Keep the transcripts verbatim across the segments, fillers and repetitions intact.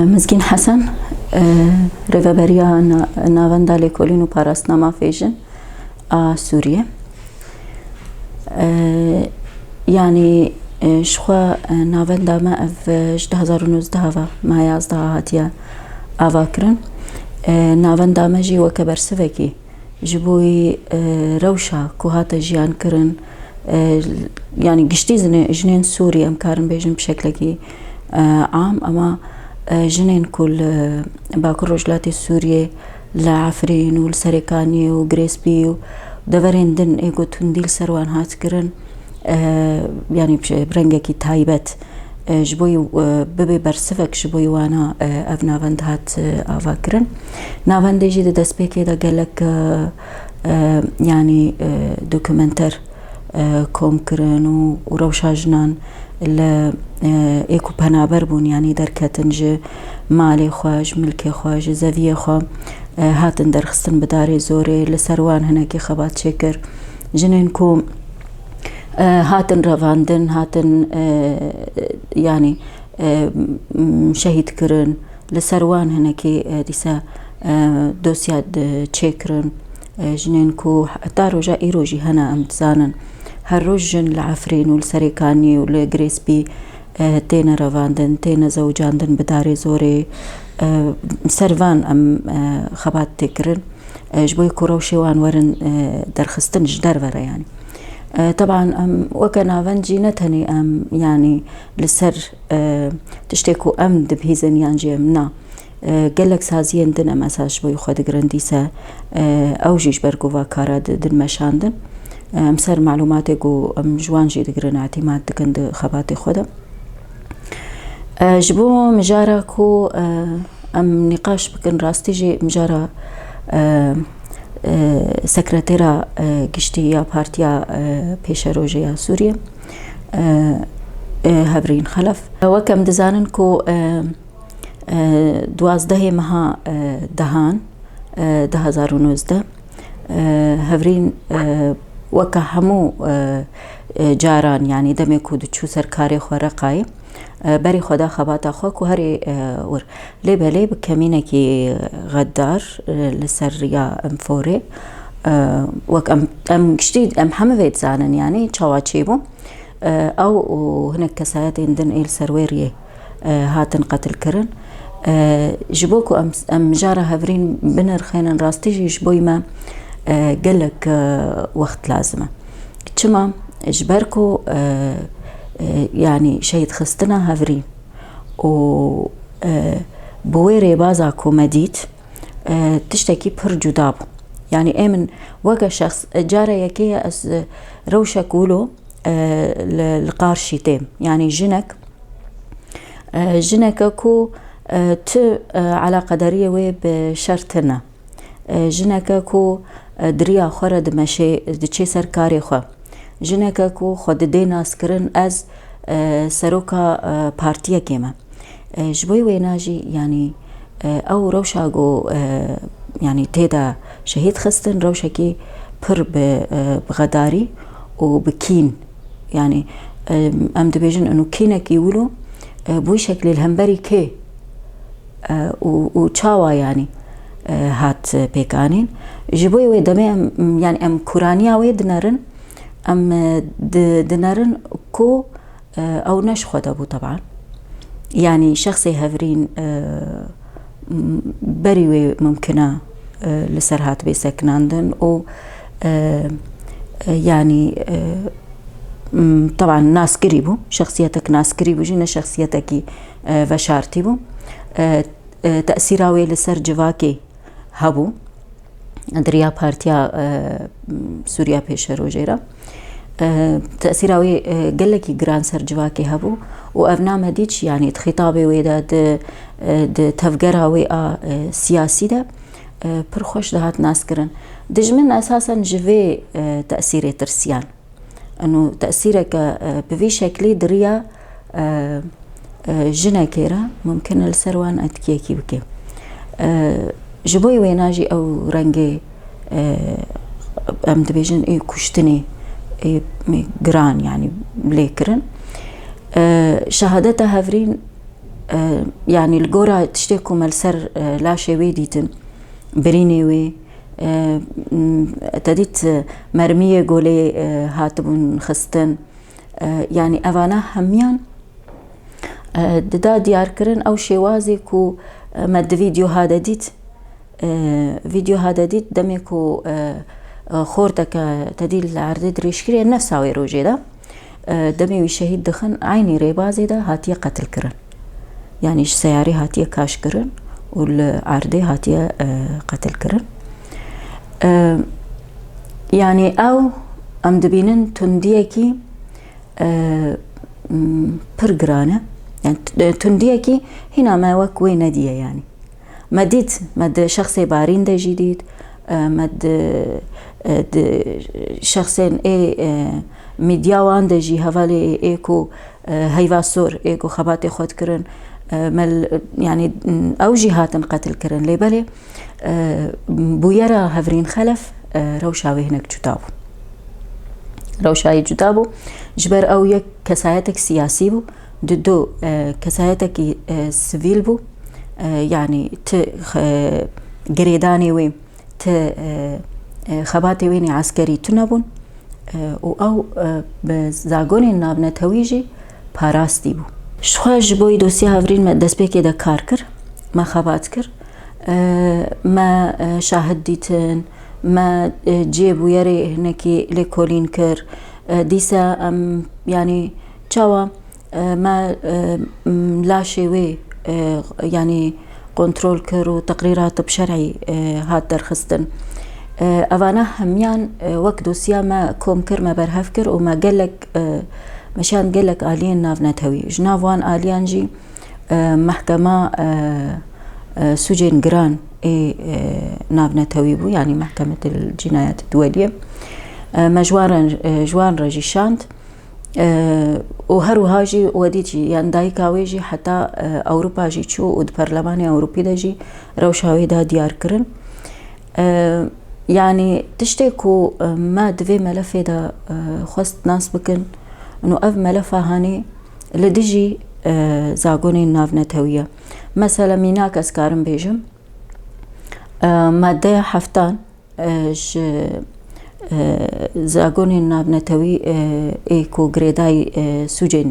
Mizgîn Hesen, e, Rêveberiya Na-, Navenda Lêkolîn û Parastina Mafê Jin a Sûriyê. E, yanî, e, ji xwe, e, navenda me ev, e, ji du hezar û nozdeh ve, meha yazdeh hatiye avakirin. E, navenda me jî weke bersivekî ji bo wî, e, rewşa ku hate jiyan kirin, e, yanî giştî zinê-, jinên Sûrî, em karin bêjin bi şeklekî, e, am, ema, e, jinên ku li Bakur Rojhilatê Sûriyê, li Efrîn û li Serêkaniyê û Girêspî û deverên din ê ku tundî li ser wan hat kirin, e, yanî bi rengekî taybet, e, ji bo, e, bibe bersivek ji bo wana, e, ev navend hat, e, avakirin. Navendê jî di destpêkê de gelek, e, e, yanî, e, dokumenter, e, kom kirin û, û rewşa jinan li, e, ê ku penaber bûn, yanî derketin ji malê xwe, ji milkê xwe, ji zeviyê xwe, e, hatin derxistin bi darê zorê, li ser wan hinekî xebat çêkir. Jinên ku, e, hatin revandin, hatin, e, yanî, e, m-, şehîd kirin, li ser wan hinekî, e, dîsa, e, dosya di-, çêkirin. E, jinên ku heta roja îro jî hene, em dizanin. Her roj jin li Efrîn û li Serêkanî û li Girêspî, e, têne revandin, têne zewicandin bi darê zorê. E, ser van em, e, xebat tê kirin. E, ji bo ku rewşê wan werin, e, derxistin ji derve re, yanî. E, teban em weke navend jî ne tenê em, yanî li ser, e, tiştê ku em dibihîzin yan jî em na. E, gelek saziyên din em esas ji bo xwe digirin dîse, e, ew jî ji ber ku va kara di-, din meşandin. E, em ser malûmatê ku em ji wan jî digirin, îtîmat dikin di xebatê xwe de. E, ji bo mijara ku, e, em nîqaş bikin, rastî jî mijara, e, e, sekretera, e, giştî ya Partiya, e, Pêşerojê ya Sûriyê, e, e, Hevrîn Xelef. Wek em dizanin ku, e, e, duwazdehê meha, e, dehan, e, du hezar û nozdeh, e, Hevrîn, e, weke hemû, e, e, caran, yanî demê ku diçû ser karê xwe Reqayê, e, berê xwe da xebata xwe ku herê, e, wir. Lê belê bi kemînekî xeddar, e, li ser riya Enforê, e, wek em, em giştî, em hemû vê dizanin, yanî çawa çêbû, e, ew û hinek kesayetên din ê li ser wê riyê, e, hatin qetilkirin. E, ji bo ku em, em mijara Hevrîn binirxênin, rastî jî ji bo me, e, gelek, e, wext lazim e. Çima? Ji ber ku, e, e, yanî şehîdxistina Hevrîn û, e, bi wê rêbaza ku me dît, e, tiştekî pir cuda bû. Yanî ê min weke şexs, e, cara yekê ye ez, e, rewşek wilo, e, li, li qarşî têm. Yanî jinek, e, jineke ku, e, tu, e, eleqedariyê wê bi şer tune. E, jineke ku, e, di riya xwe re dimeşê, diçê ser karê xwe. Jineke ku xwe didê naskirin, ez, e, seroka, e, partiyekê me. E, ji bo wêna jî, yanî, e, ew rewşa ku, e, yanî tê de şehîd xistin, rewşekî pir bi, e, bi xedarî û bi kîn, yanî, e, em dibêjin û kînekî wilo, e, bi wî şeklî li hemberî kê, e, û, û çawa, yanî, e, hat pêkanîn. Ji bo wê demê em, yanî em kuraniya wê dinerin, em, e, di-, dinerin ku, e, ew ne ji xwe de bû, teban. Yanî şexsê Hevrîn, e, m-, berî wê mimkin e, e, li ser hatibê sekinandin û, e, e, yanî, e, m-, teban naskirî bû, şexsiyetek naskirî bû jî, ne şexsiyetekî, e, veşartî bû. E, e, tesîra wê li ser civakê hebû. Di riya Partiya, e, Sûriya Pêşerojê re, e, tesîra wê, e, gelekî giran ser civakê hebû û ev name dî çi, yanî di xîtabê wê de, di, e, di tevgera wê a, e, siyasî de, e, pir xweş dihat naskirin. Dijmin esasen ji vê, e, tesîrê tirsiyan. Eno tesîreke, e, bi vî şeklî di riya, e, e, jinekê re mumkin e li ser wan etkiyekî bike. E, ji bo wêna jî ew rengê, e, em dibêjin ê kuştinê, ê giran, yanî lê kirin. E, şehadeta Hevrîn E, yanî li gora tiştê ku me li ser, e, laşê wê dîtin, birînê wê, e, m, te dît, e, mermiyê golê, e, hatibûn xistin. E, yanî evana hemiyan, e, dida diyarkirin ew şêwazê ku, e, me di vîdyoha de dît. E, vîdyoha de dît demê ku, e, e, xorteke te dî li erdê dirêjkirî ye, nefsa wê rojê de, e, demê wî şehîd dixin, eynî rêbazê de hatiye qetilkirin. Yanî ji seyarê hatiye kaşkirin û li erdê hatiye, e, qetilkirin. E, yanî ew, em dibînin tundiyekî, e, m, pir giran e. Yani t-, tundiyekî hîna me wek wê nediye yani. Me dît, me di şexsê Barîn de jî dît, e, me di, e, di şexsên ê, e, medya wan de jî hevalê ê ku, e, heyva sor ê ku xebatê xwe dikirin, e, me l-, yani, m, ew jî hatin qetilkirin. Lê belê, e, bûyera Hevrîn Xelef, e, rewşa wê hinek cuda bû. Rewşa wê cuda bû. Ji ber ew yek kesayetek siyasî bû, di do, e, kesayetekî, e, sivîl bû. E, yanî ti, e, girêdanê wê, ti, e, e, xebatê wê nê eskerî tune bûn. E, û ew, e, bi zagonên navnetewî jî parastî bû. Jixwe ji bo dosya Hevrîn me destpêkê de kar kir, me xebat kir. E, me, e, şahid dîtin, me, e, cihê bûyerê hinekî lêkolîn kir. E, dîsa em, yanî çawa, e, me, e, m, laşê wê, e, yanî kontrol kir û teqrîra tib şer'î, e, hat derxistin. E, evana hemiyan, e, wek dosya me kom kir, me berhev kir û me gelek, e, me şand gelek aliyên navnetewî. Ji nav wan aliyan jî, e, mehkema, e, e, sûcên giran ê, e, navnetewî bû, yanî Mehkemetil Cînayet Duweliyê. E, me ji wan re, e, ji wan re jî şand. E, û her wiha jî we dît jî, yan dayika wê jî heta, e, Ewropa jî çû û di Perlemanê Ewropî de jî rewşa wê da diyar kirin. E, yanî tiştê ku, e, me di vê melefê de, e, xwest nas bikin, û ev melefa hanê li dijî, e, zagonên navnetewî ye. Mesela mînak ez karim bêjim, e, maddeya heftan, e, ji, e, zagonên navnetewî, e, ê ku girêdayî, e, sûcên,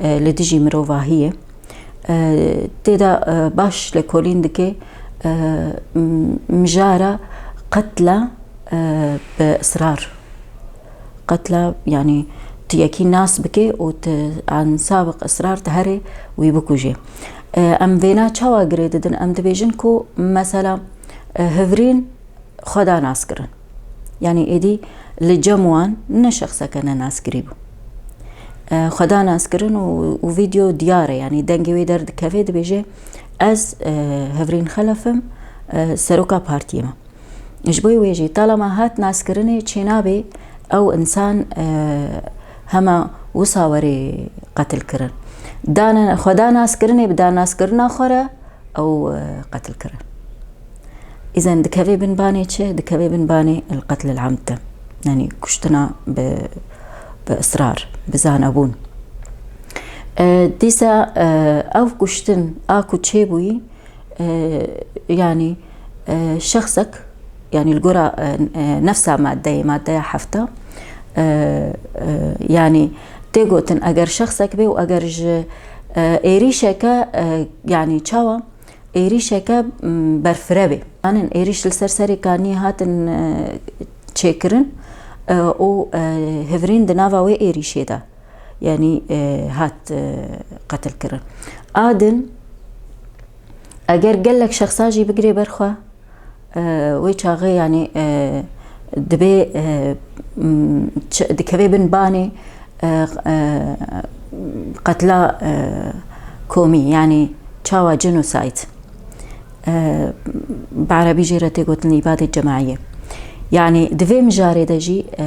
e, li dijî mirovahiyê, e, tê de, e, baş lêkolîn dike, e, m-, mijara qetla, e, bi israr. Qetla, yanî tu yekî nas bike û tu an sabiq israr tu herê wî bikujê. E, em vêna çawa girê didin? Em dibêjin ku mesela, e, Hivrîn xwe da naskirin. Yanî êdî li cem wan ne şexseke ne naskirî bû. E, xwe da naskirin û, û vîdeo diyar e, yanî dengê wê derdikeve, dibêje, ez, e, Hevrîn Xelef im, e, seroka partiyê me. Ji bo wê jî talama hat naskirinê çênabê ew însan, e, hema wisa were qetilkirin. Dane, xwe da naskirinê bi danaskirina xwe re ew, e, qetil kirin. Îzen dikeve bin banê çi? Dikeve bin banê el qetlil amd de. Yanî kuştina bi, bi israr, bi zanebûn. E, dîsa, e, ev kuştin a ku çêbûyî, e, yanî, e, şexsek, yanî li gora, e, e, nefsa maddeyê, maddeya hefta, e, e, yanî tê gotin eger şexsek bê û eger ji, e, êrîşeke, e, yanî çawa? Êrîşeke, m, berfireh bê. Anin êrîş li ser serê kaniyê hatin, e, çêkirin, e, û, e, Hivrîn di nava wê êrîşê de, yanî, e, hat, e, qetilkirin. A din, eger gelek şexsa jî bigirê ber xwe, e, wê çaxê, yanî, e, dibê, e, m, ç-, dikeve bin banê, e, e, qetla, e, komî, yanî çawa genocide. E, bi erebî jê re tê gotin îbadê cemaiyê. Yanî di vê mijarê de jî, e,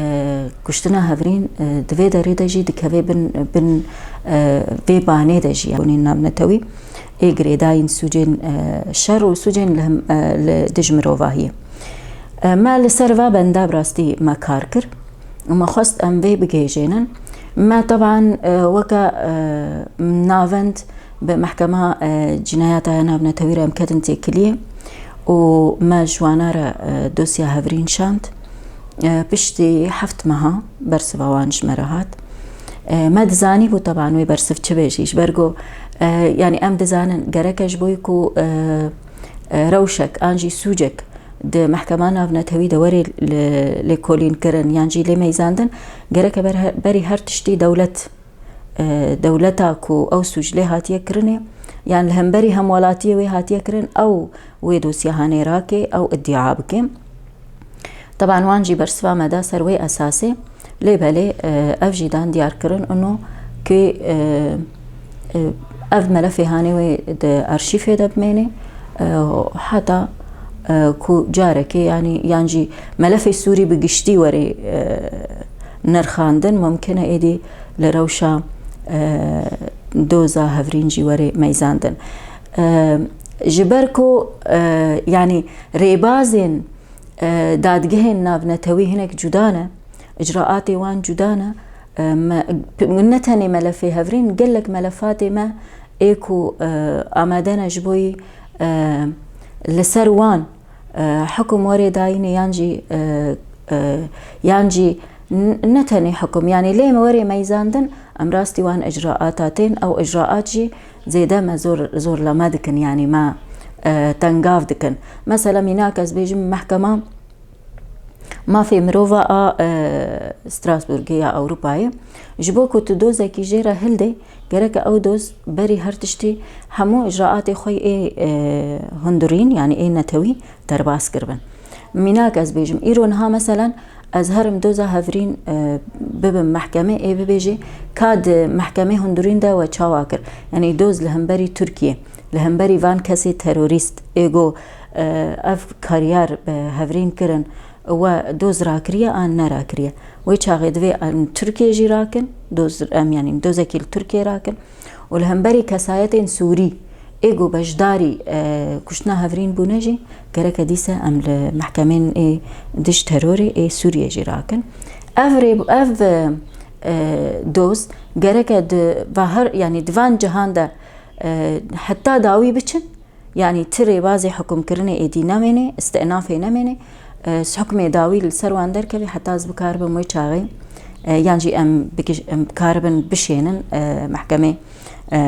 kuştina Hevrîn, e, di vê derê de jî dikeve bin, bin, e, vê banê de jî, gonên navnetewî ê girêdayîn sûcên, e, şer û sûcên li him, e, li dij mirovahiyê. E, me li ser va benda bi rastî me kar kir û me xwest em vê bigihêjênin. Me teban, e, weke, e, navend, Bi mehkema, e, cînayata ya navnetewî re em ketin têkiliyê û me ji wana re, e, dosya hevrîn şand. E, piştî heft meha bersiva wan ji me re hat. E, me dizanîbû teban wê bersiv çi bê jî. Ji ber ku, e, yanî em dizanin gereke ji bo ku, e, e, rewşek an jî sûcek di mehkema navnetewî de were li, lêkolînkirin yan jî lê meyzandin, gereke ber-, berî her tiştî dewlet e, dewleta ku ew sûc lê hatiye kirinê, yan li hemberî hemwelatiyê wê hatiye kirin, ew wê dosya hanê rake, ew îdia bike. Teban wan jî bersiva me da ser wê esasê. Lê belê, e, ev jî dan diyar kirin ûno ku, e, e, ev melefê hanê wê di arşîfê de bimêne, e, heta, e, ku carekê, yanî, yan jî melefê Sûrî bi giştî were, e, nirxandin, mumkin e êdî li rewşa, e, doza hevrîn jî were meyzandin. E, ji ber ku, e, yanî rêbazên, e, dadgehên navnetewî hinek cuda ne, icraatê wan cuda ne, e, me, ne tenê melefê hevrîn, gelek melefatê me ê ku, e, amade ne ji bo yî, e, li ser wan e, hukum were dayînê yan jî, e, e, yan jî n-, ne tenê hukum, yanî lê me were meyzandin, em rastî wan icraata tên, ew icraat jî zêde me zor, zorleme dikin, yanî me, e, tengav dikin. Mesela mînak ez bêjim mehkema mafê mirova a, e, Strasbourgê ya Ewropayê, ji bo ku tu dozekî jê re hildê, gereke ew doz berî her tiştî hemû icraatê xwe ê, e, hundirîn, yanî ê netewî derbas kiribin. Mînak ez bêjim, îro niha meselen ez herim doza hevrîn, e, bibim mehkemê, ê bibêjê ka di mehkemê hundirîn de we çawa kir? Yanî doz li hemberî Tirkiyê, li hemberî van kesê terorîst, ê go, e, ev kariyar bi hevrîn kirin, we doz rakiriye an nerakiriye? Wê çaxê divê em Tirkiye jî rakin, doz, em, yanî dozekî li Tirkiye rakin û li hemberî kesayetên Sûrî ê ku beşdarî, e, kuştina hevrîn bûne jî gereke dîse em li mehkemên ê dij terorê ê Sûriyê jî rakin. Ev rê, ev, e, e, doz gereke di va her, yanî di van cihan de, e, heta dawî biçin, yanî ti rêbazê hukumkirinê êdî nemêne, îstinafê nemêne, e, hukmê dawî li ser wan derkeve heta ez bikaribim wê çaxê, e, yan jî em bikiş-, em bikaribin bişênin, e, mehkemê, e,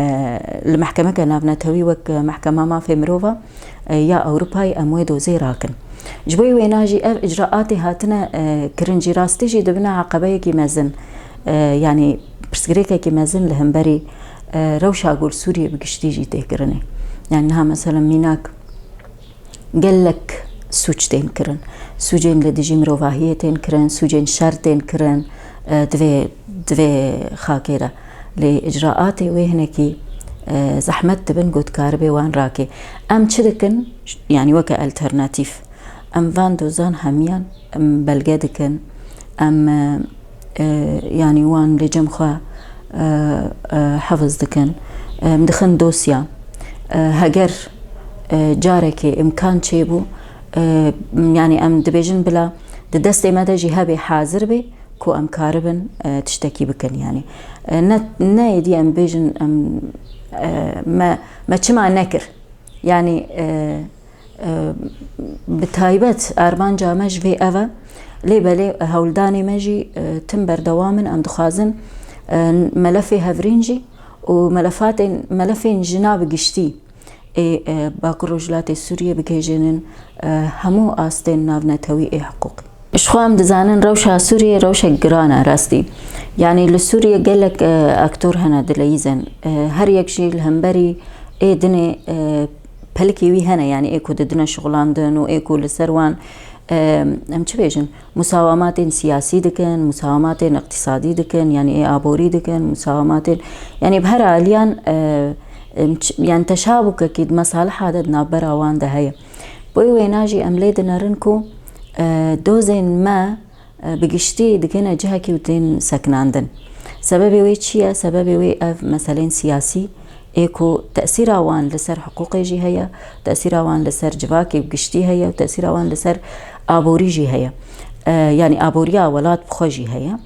li mehkemeke navnetewî wek Mehkema Mafê Mirova, e, ya Ewropayê em wê dozê rakin. Ji bo wêna jî ev icraatê hatine, e, kirin jî rastî jî dibine eqebeyekî mezin, e, yanî pirsgirêkekî mezin li hemberî, e, rewşa ku li Sûriyê bi giştî jî tê kirinê. Yanî niha mesela mînak gelek sûc tên kirin. Sûcên li dijî mirovahiyê tên kirin, sûcên şer tên kirin, e, divê, divê xakê de. Lê icraatê wê hinekî, e, zehmet dibin ku dikaribê wan rakê. Em çi dikin? Yanî weke alternatîf. Em van dozan hemiyan em belge dikin. Em, e, e, yanî wan li cem xwe, e, e, hefiz dikin. Em dixin dosya. E, heger, e, carekê imkan çêbû, e, yanî em dibêjin bila di destê me de jî hebe hazir bê ku em karibin, e, tiştekî bikin. Yanî, e, ne, ne êdî em bêjin em, e, me, me çima nekir? Yanî, e, e, bi taybet armanca me ji vê ev e. Lê belê hewldanê me jî, e, tim berdewam in. Em dixwazin, e, melefê hevrîn jî û melefatên, melefên jina bi giştî ê, e, Bakur Rojhilatê Sûriyê bigihêjînin, e, hemû astên navnetewî ê hiqûqî. Ji xwe em dizanin rewşa Sûriyê rewşek giran e rastî. Yanî li Sûriyê gelek, e, aktor hene dileyîzin. E, her yek jî li hemberî ê dinê, e, pelikê wî hene, yanî ê ku didine şixulandin û ê ku li ser wan, e, em çi bêjin, musawamatên siyasî dikin, musawamatên iqtîsadî dikin, yanî ê aborî dikin, musawamatên, yanî bi her aliyan, e, em çi, yanî teşabûkekî di mesaliha de di navbera wan de heye. Bo wêna jî em lê dinerin ku, e, dozên me, e, bi giştî digihine cihekî û tên sekinandin. Sebebê wê çi ye? Sebebê wê ev meselên siyasî ê ku tesîra wan li ser hiqûqê jî heye, tesîra wan li ser civakê bi giştî heye û tesîra wan li ser aborî jî heye. E, yanî aboriya welat bi xwe jî heye.